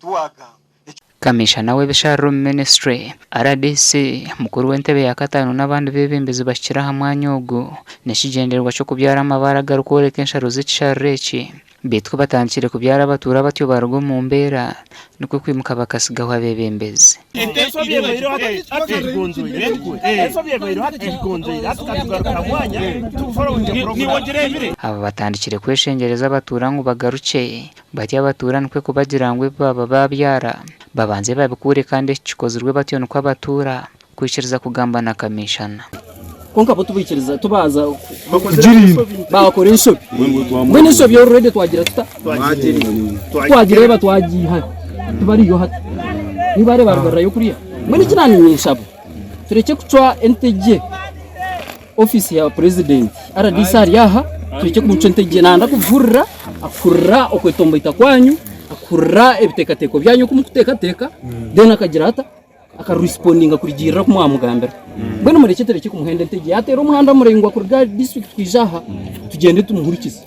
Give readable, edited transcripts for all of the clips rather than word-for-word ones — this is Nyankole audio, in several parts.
Tiwagamba. Kamishana w'ebishariro omu minisiture, rdc, mukuru w'entebe ya kataano n'abandi beebembezi bahikire aha mwanya ogu n'ekigyendererwa ky'okubyara amabaare agarikworeka ensharo z'ekishariro eki. Beitu ku batandikire kubyara abatuura batyo baruga omu mbeera nikwo kwimuka bakatsigaho abeebembezi. Aba batandikire kweshengyereza abatuura ngu bagarukye Batyo abatuura nikwo kubagira ngu ebi baaba baabyara babanze babikuure kandi eki kikozirwe batyo nikwo abatuura kwikiriza kugamba na Kamishana. Kwonka bo tubaikiriza tubaaza baakora enshobi. Mbwenu enshobi already twagira tuta? Twagireeba twagiihayo tibariyo hati. Nibareeba barugarirayo kuriya. Mbwenu eki naanye ninshaba turekye kucwa entegye. Ofiisi ya Purezidenti, rdc ari aha, turekye kumucwa entegye. Nayenda kubuhurira, akuhurira okwetomboita kwanyu, akuhurira ebiteekateeko byanyu oku murikuteekateeka, then akagira ata? Akarespondinga kurugiirira oku mwamugambira. Mbwenu murekye turekye kumuhenda entegye. Yaateera omuhanda muraingwa kuruga ahari disiturikiti kwija aha, tugyende tumuhurikize.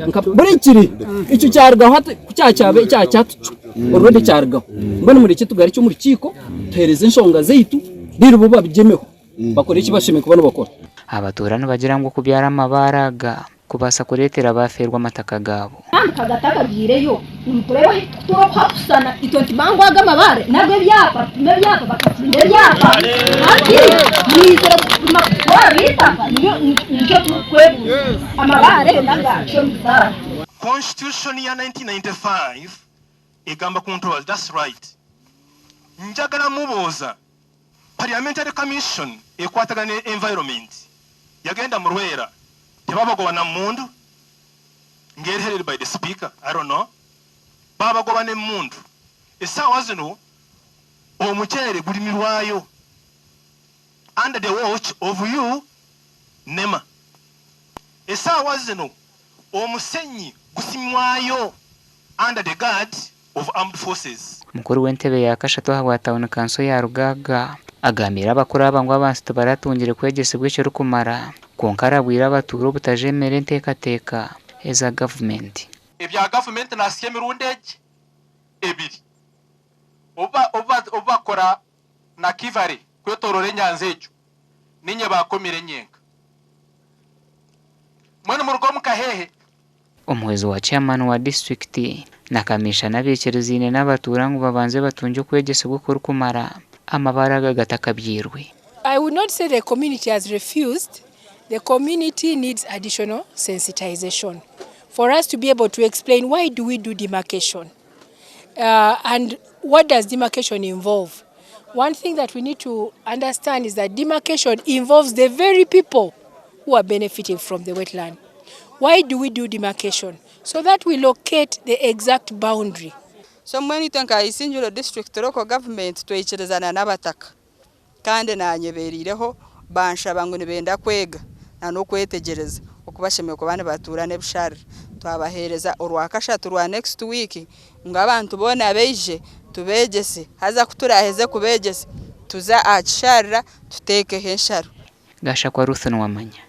Nka burekire, ekyo kyarugaho hati ku kyakyaba ekya kyatucwa, already kyarugaho. Mbwenu murekye tugarukye omu rukiiko, tuheereze enshonga zaitu, reero bo babigyemeho. Bakore eki bashemereire kuba nibakora. Abatuura nibagira ngu okubyara amabaare aga kubaasa kureetera baafeerwa amataka gaabo. Kandi kagatakagaireyo nimukureeba ahu tukutuura oku hakushushana itwe nitubangwa ago amabaare nago ebyapa tupima ebyapa bakatsimba ebyapa hati mwizire kutupima kututwarira eitaka nikyo turikwebuuza amabaare n'agaaki omu zaara. Constitution ya 1995 egamba ku ntobazi that's right njagala mubuuza Parliamentary Commission ekwatagana ne environment yagenda mu Lwera tebabagoba na mundu nga eri headed by the speaker I don't know babagoba ne mundu esaawa zino omuceere gulimirwayo under the watch of you nema esaawa zino omusenyi gusimwayo under the guard of Armed Forces. Mukuru w'entebe ya kashatu ahabwa tauni kanso ya Rugaaga agambiire abakuru aba ngu abantu tibaratungire kwegyesibwa ekirikumara kwonka arabwire abatuura obutajemera enteekateeka eza gavumenti. Ebya gavumenti naasya emirundi egi ebiri obu bakora Nakivale kwetoorora enyanja egyo, niinye baakomire nyenka. Mbwenu muruge omu kaheehe. Omuhwezi wa chairman wa disiturikiti na kamishana abaikirizaine n'abatuura ngu babanze batungye okwegyesibwa okurikumara amabaare aga gatakabyairwe. I would not say the community has refused, the community needs additional sensitization for us to be able to explain why do we do demarcation and what does demarcation involve. One thing that we need to understand is that demarcation involves the very people who are benefiting from the wetland. Why do we do demarcation? So that we locate the exact boundary. So mbwenu itwe nka Isingiro district local government twaikirizana n'abataka kandi nanyebereireho banshaba ngu nibenda kwega na n'okwetegyereza oku bashemereire kuba nibatuura n'ebisharira. Twabaheereza orwakashatu rwa next week ngu abantu boona baije tubeegyese haza ku turaheze kubeegyesa tuze aha kisharira tuteekeho ensharo. Gashakwa Ruth Nuwamanya.